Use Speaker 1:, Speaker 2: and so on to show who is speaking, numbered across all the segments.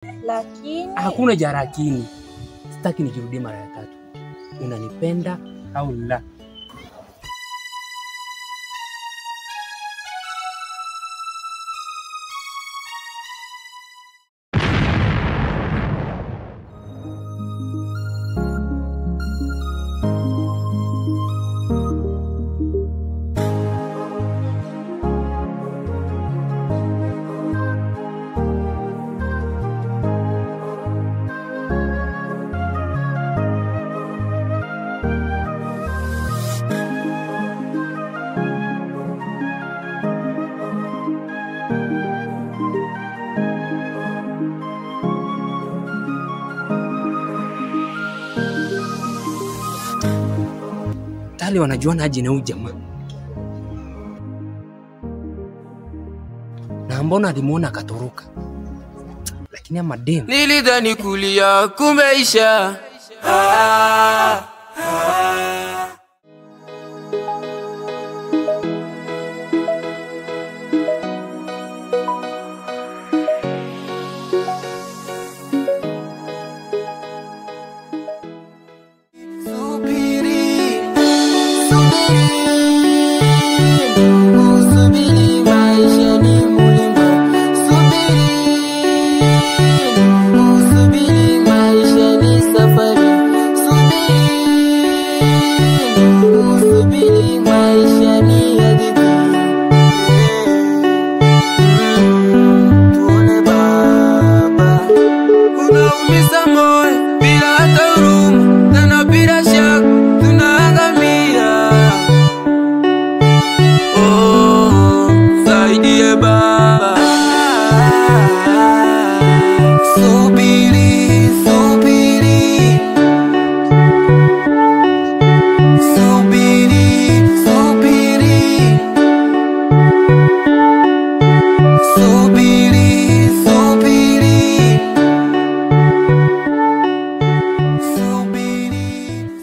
Speaker 1: Lakini
Speaker 2: hakuna jarakini. Sitaki nijirudie mara ya tatu. Unanipenda au la? Wanajuana aje na huyu jamaa? Na mbona alimuona akatoroka? Lakini ama dem.
Speaker 3: Nilidhani kulia kumeisha.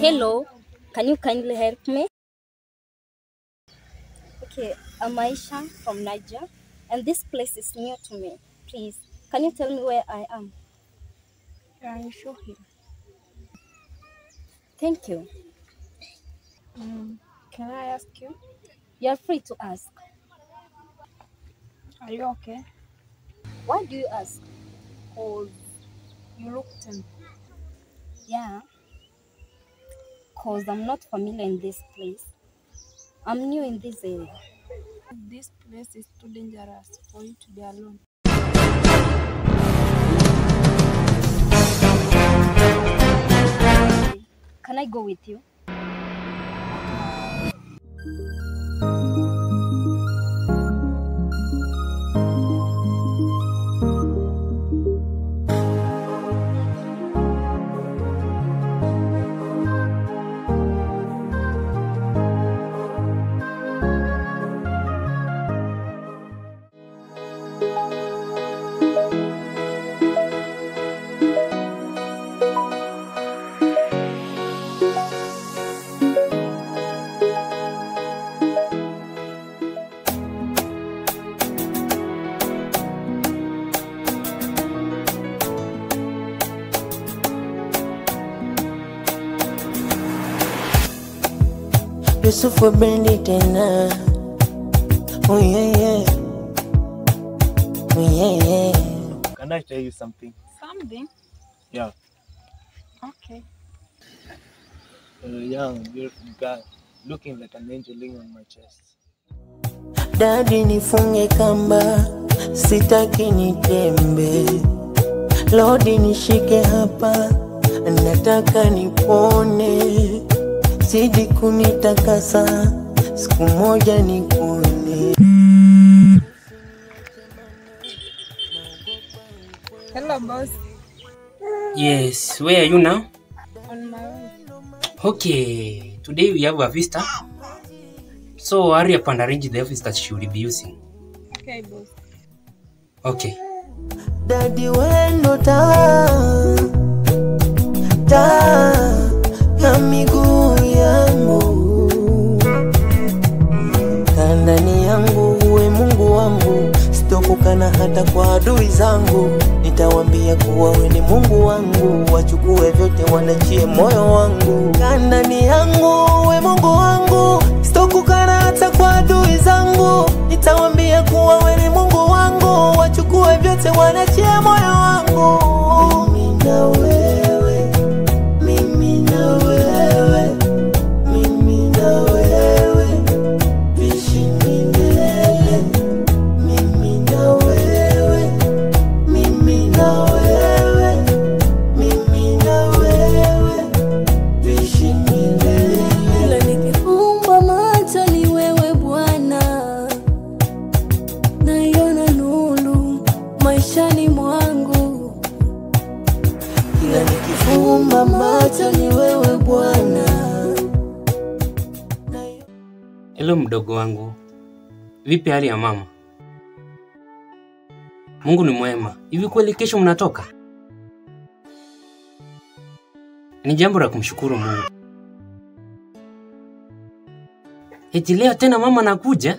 Speaker 1: Hello, can you kindly help me? Okay, I'm Aisha from Niger, and this place is new to me. Please, can you tell me where I am?
Speaker 4: I show him.
Speaker 1: Thank you.
Speaker 4: Can I ask you?
Speaker 1: You are free to ask.
Speaker 4: Are you okay?
Speaker 1: Why do you ask?
Speaker 4: Because you look tense.
Speaker 1: Yeah. Because I'm not familiar in this place. I'm new in this area.
Speaker 4: This place is too dangerous for you to be alone.
Speaker 1: Can I go with you?
Speaker 5: Yusufu bendi tena. Oh yeah yeah. Oh yeah yeah.
Speaker 6: Can I tell you something?
Speaker 4: Something?
Speaker 6: Yeah.
Speaker 4: Okay.
Speaker 6: A young, beautiful guy looking like an angel laying on my chest.
Speaker 5: Daddy nifunge kamba, sitaki nitembe. Lord nishike hapa, nataka nipone. Zidi kunitakasa, siku moja nikuone.
Speaker 4: Hello boss.
Speaker 2: Yes, where are you now?
Speaker 4: On my way.
Speaker 2: Okay, today we have a visitor. So hurry up and arrange the office that she will be using.
Speaker 4: Okay boss.
Speaker 2: Okay.
Speaker 5: Daddy wendo ta ta na miguu yangu, kandani yangu uwe Mungu wangu, sitokukana hata kwa adui zangu, nitawambia kuwa we ni Mungu wangu, wachukue vyote wanachie moyo wangu. Ndani yangu we Mungu wangu, sitokukana hata kwa adui zangu. Nitawaambia kuwa we ni Mungu wangu, wachukue vyote wanachie moyo wangu. Mimi na wewe, mimi na wewe, mimi na wewe, tuishi milele. Mimi na wewe, mimi na wewe, mimi na wewe, tuishi milele.
Speaker 7: Kila nikifumba macho ni wewe Bwana, naiona nuru maishani mwangu.
Speaker 5: Kila nikifumba macho ni wewe Bwana.
Speaker 2: Hello mdogo wangu, vipi hali ya mama? Mungu ni mwema. Hivi kweli kesho mnatoka? Ni jambo la kumshukuru Mungu. Eti leo tena mama anakuja?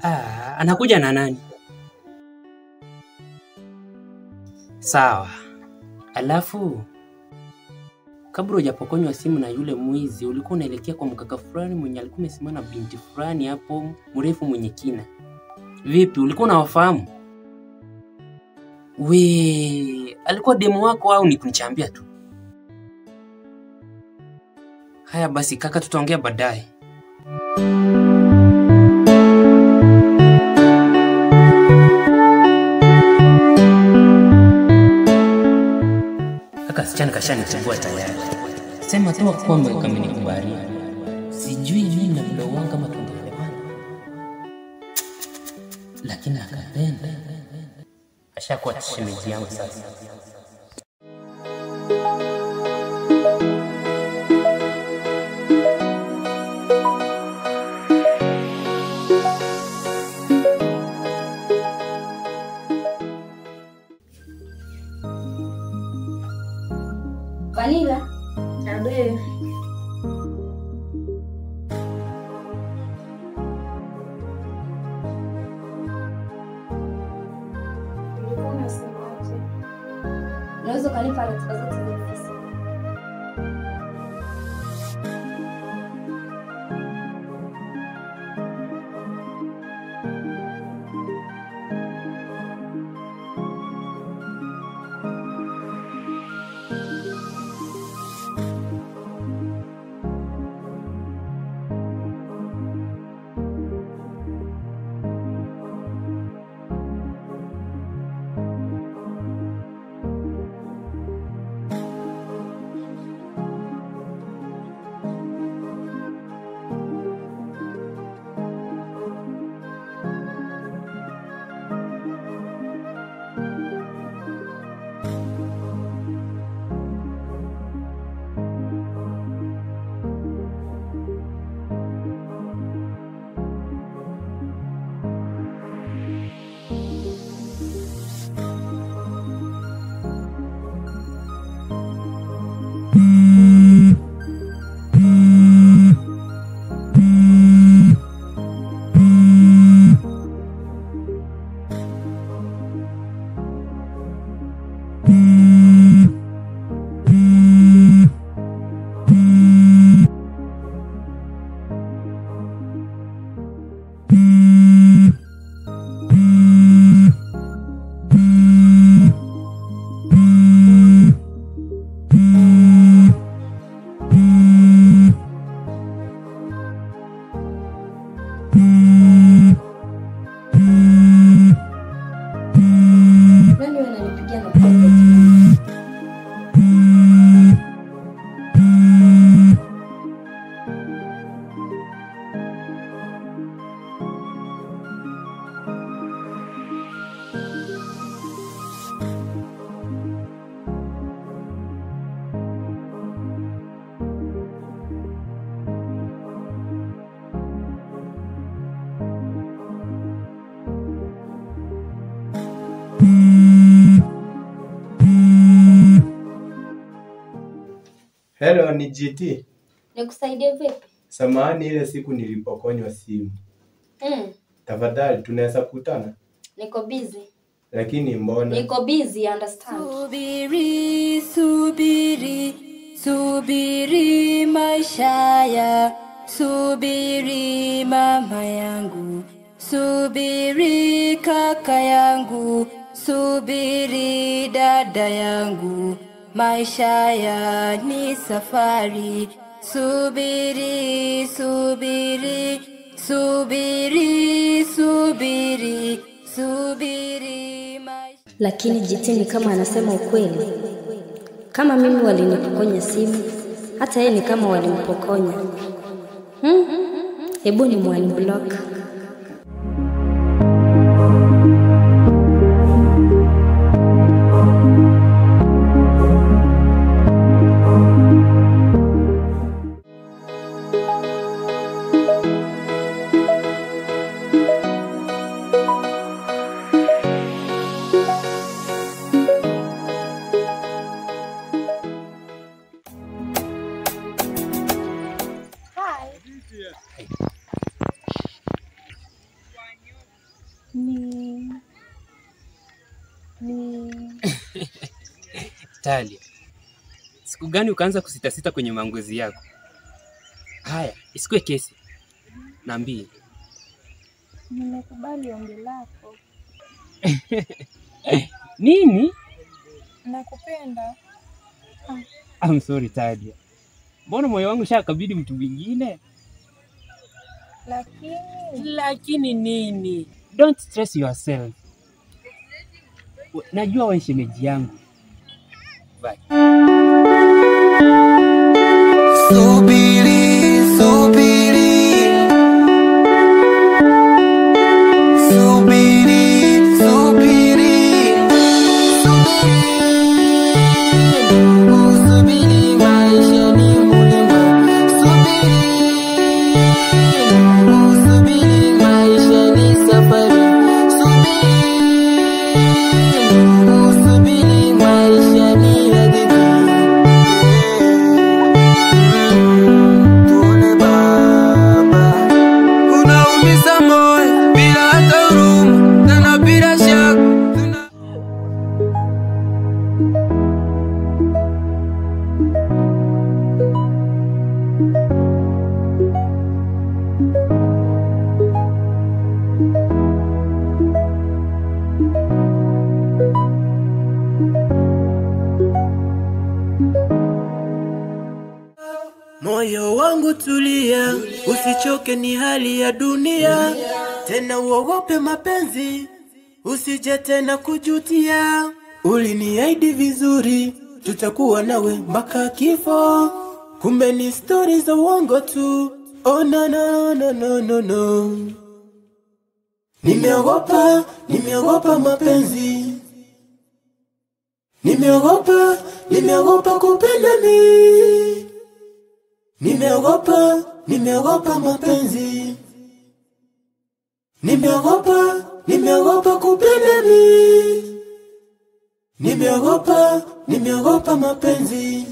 Speaker 2: Ah, anakuja na nani? Sawa. Alafu kabla hujapokonywa simu na yule mwizi, ulikuwa unaelekea kwa mkaka fulani mwenye alikuwa amesimama na binti fulani hapo mrefu mwenye kina. Vipi, ulikuwa unawafahamu? We, alikuwa demu wako au ni kunichambia tu? Haya basi kaka, tutaongea baadaye. Kaka, sichana kashanichagua tayari. Sema tu kwamba kamenikubalia. Sijui mimi na mdogo wangu kama tungeelewana, lakini akapenda. Ashakuwa shemeji yangu sasa.
Speaker 1: Vanilla.
Speaker 4: Abe. Ulikuwa unasemaje?
Speaker 1: Unaweza ukanipa ratiba zote za ofisi? Nani wewe unanipigia na private number?
Speaker 8: Hello, ni GT.
Speaker 1: Nikusaidie vipi?
Speaker 8: Samahani, ile siku nilipokonywa simu. Tafadhali tunaweza kutana?
Speaker 1: Niko busy.
Speaker 8: Lakini mbona?
Speaker 1: Niko busy, understand.
Speaker 7: Subiri, subiri, subiri maisha ya, subiri mama yangu, subiri kaka yangu, subiri dada yangu, maisha ya ni safari. Subiri, subiri, subiri, subiri, subiri maisha.
Speaker 1: Lakini jitini kama anasema ukweli. Kama mimi walinipokonya simu, hata yeye ni kama walimpokonya. Hebu ni mwaniblock.
Speaker 2: Talia, siku gani ukaanza kusitasita kwenye mangozi yako? Haya, isikuwe kesi. Niambie.
Speaker 4: Nimekubali ombi lako.
Speaker 2: Nini?
Speaker 4: Nakupenda.
Speaker 2: I'm sorry Talia. Mbona moyo wangu shakabidi mtu mwingine? Lakini nini? Don't stress yourself. Najua wewe shemeji yangu. Bye.
Speaker 5: Subiri, subiri. Subiri, subiri. Subiri, maisha ni mulima. Subiri, subiri, maisha ni safari. Subiri, subiri, maisha ni hadithi. Tuone baba.
Speaker 3: Unaumiza moyo bila hata huruma, tena bila shaka.
Speaker 5: Moyo wangu tulia, usichoke, ni hali ya dunia. Tena uogope mapenzi, usije tena kujutia. Uliniahidi vizuri, tutakuwa nawe mpaka kifo. Kumbe ni stori za uongo tu. Oh no no no no no no. Nimeogopa, nimeogopa mapenzi. Nimeogopa, nimeogopa kupenda mimi. Nimeogopa, nimeogopa mapenzi. Nimeogopa, nimeogopa kupenda mimi. Nimeogopa, nimeogopa mapenzi.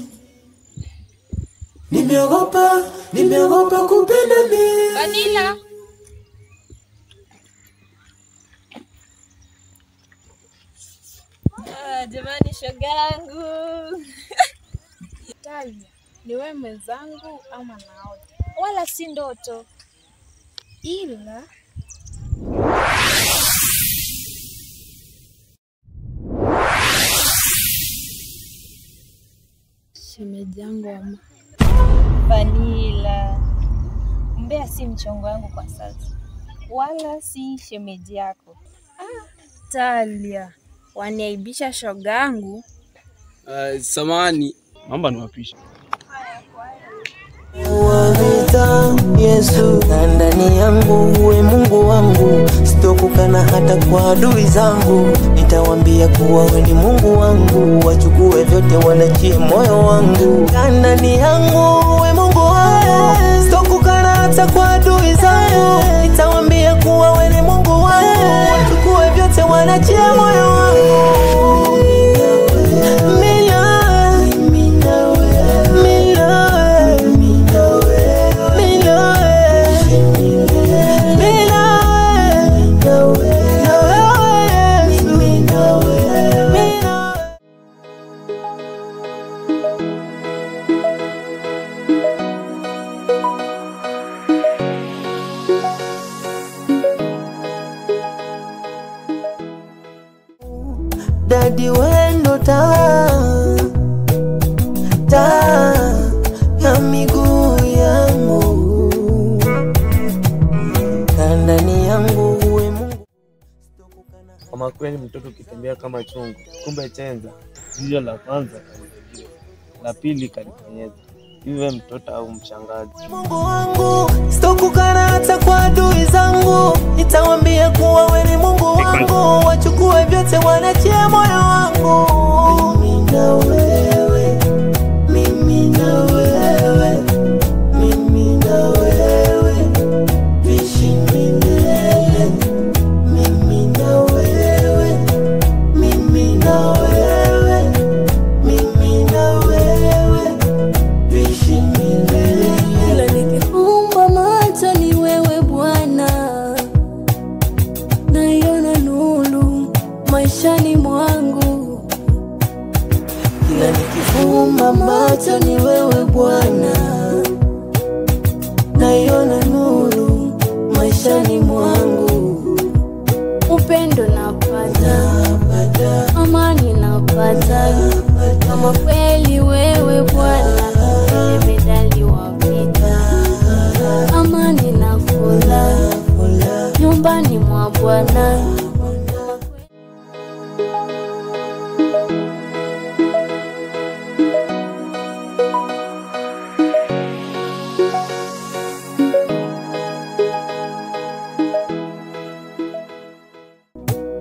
Speaker 5: Nimeogopa, nimeogopa kupenda mimi.
Speaker 4: Vanilla. Jamani shogangu. Talia, ni wewe mwenzangu ama naota? Wala si ndoto. Ila shemeji yangu ama
Speaker 9: Vanilla. Mbea si mchongo wangu kwa sasa. Wala si shemeji yako.
Speaker 4: Talia, waniaibisha shogangu.
Speaker 3: Samahani,
Speaker 6: naomba niwapishe.
Speaker 5: Wavita Yesu na ndani yangu, uwe Mungu wangu, sitokukana hata kwa adui zangu. Nitawambia kuwa we ni Mungu wangu, wachukue vyote wanachie moyo wangu. Ndani yangu uwe Mungu wangu, sitokukana hata kwa adui zangu. Nitawambia kuwa we ni Mungu wangu, wachukue vyote wanachie moyo wangu. Mimi na wewe, Dadi wendo taa, taa ya miguu yangu, ndani yangu uwe Mungu.
Speaker 6: Kama kweli mtoto ukitembea kama chungu, kumbe chenza. Jicho la kwanza kalilegeza, la pili kaliponyeza. Iwe mtoto au mshangazi.
Speaker 5: Mungu wangu, sitokukana hata kwa adui zangu, nitawaambia kuwa wewe ni Mungu wangu, wachukue vyote wanachia moyo wangu. Mimi na wewe, mimi na wewe, mimi na wewe, tuishi milele. Mimi na wewe, mimi na wewe, mimi na wewe, tuishi milele.
Speaker 7: Kila nikifumba macho ni wewe Bwana, naiona nuru maishani mwangu.
Speaker 5: Kila nikifumba macho ni wewe Bwana, naiona nuru maishani mwangu.
Speaker 7: Upendo napata, amani napata, kama kweli wewe Bwana jemedali wa vita. Amani na furaha nyumbani mwa Bwana.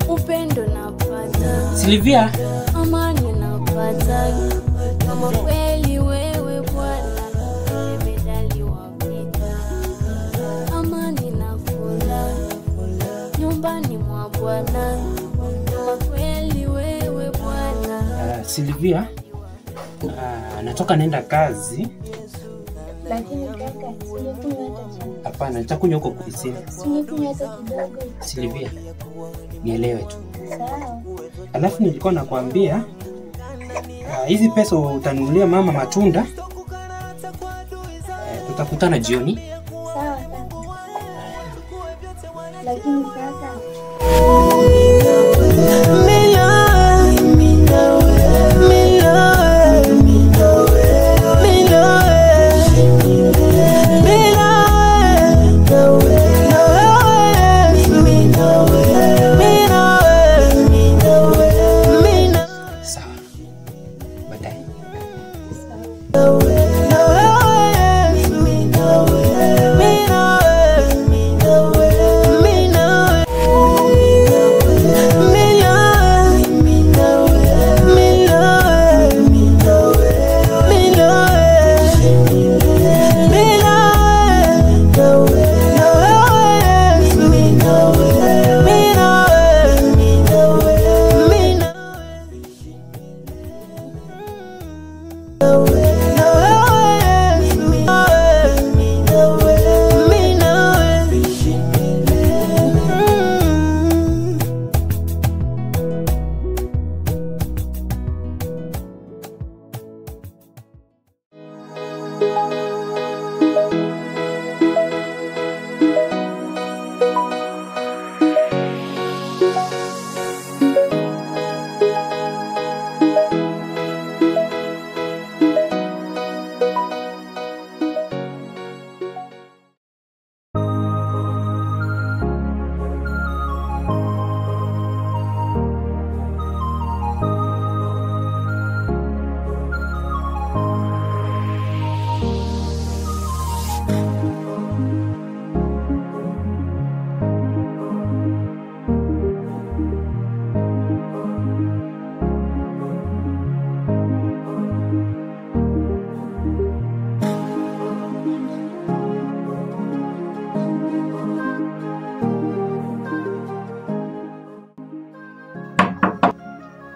Speaker 7: Upendo napata,
Speaker 2: Silvia,
Speaker 7: amani napata, kama kweli wewe Bwana jemedali wa vita. Amani na furaha nyumbani mwa Bwana, kama kweli wewe Bwana.
Speaker 2: Silvia, natoka naenda kazi.
Speaker 4: Lakini kaka, singekunywa hata chai.
Speaker 2: Hapana, nitakunywa huko ofisini.
Speaker 4: Singekunywa hata kidogo.
Speaker 2: Silvia, nielewe tu.
Speaker 4: Sawa.
Speaker 2: Alafu nilikuwa nakwambia hizi pesa utanunulia mama matunda. Tutakutana jioni.
Speaker 4: Sawa kaka. Lakini kaka,
Speaker 2: Sawa. Baadaye.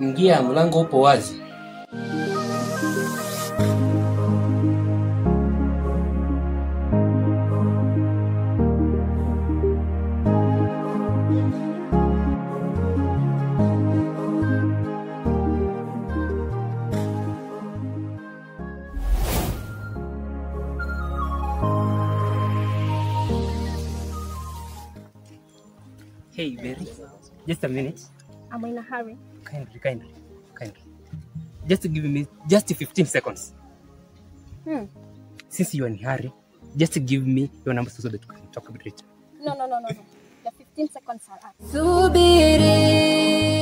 Speaker 2: Ingia, mlango upo wazi. Hey, Berry. Just a minute.
Speaker 9: I'm in a hurry.
Speaker 2: Kindly, kindly, kindly. Just give me just 15 seconds. Since you are in hurry, just give me your number so that we can talk a bit later.
Speaker 1: No, no, no, no, no. The 15 seconds are up.
Speaker 7: Subiri.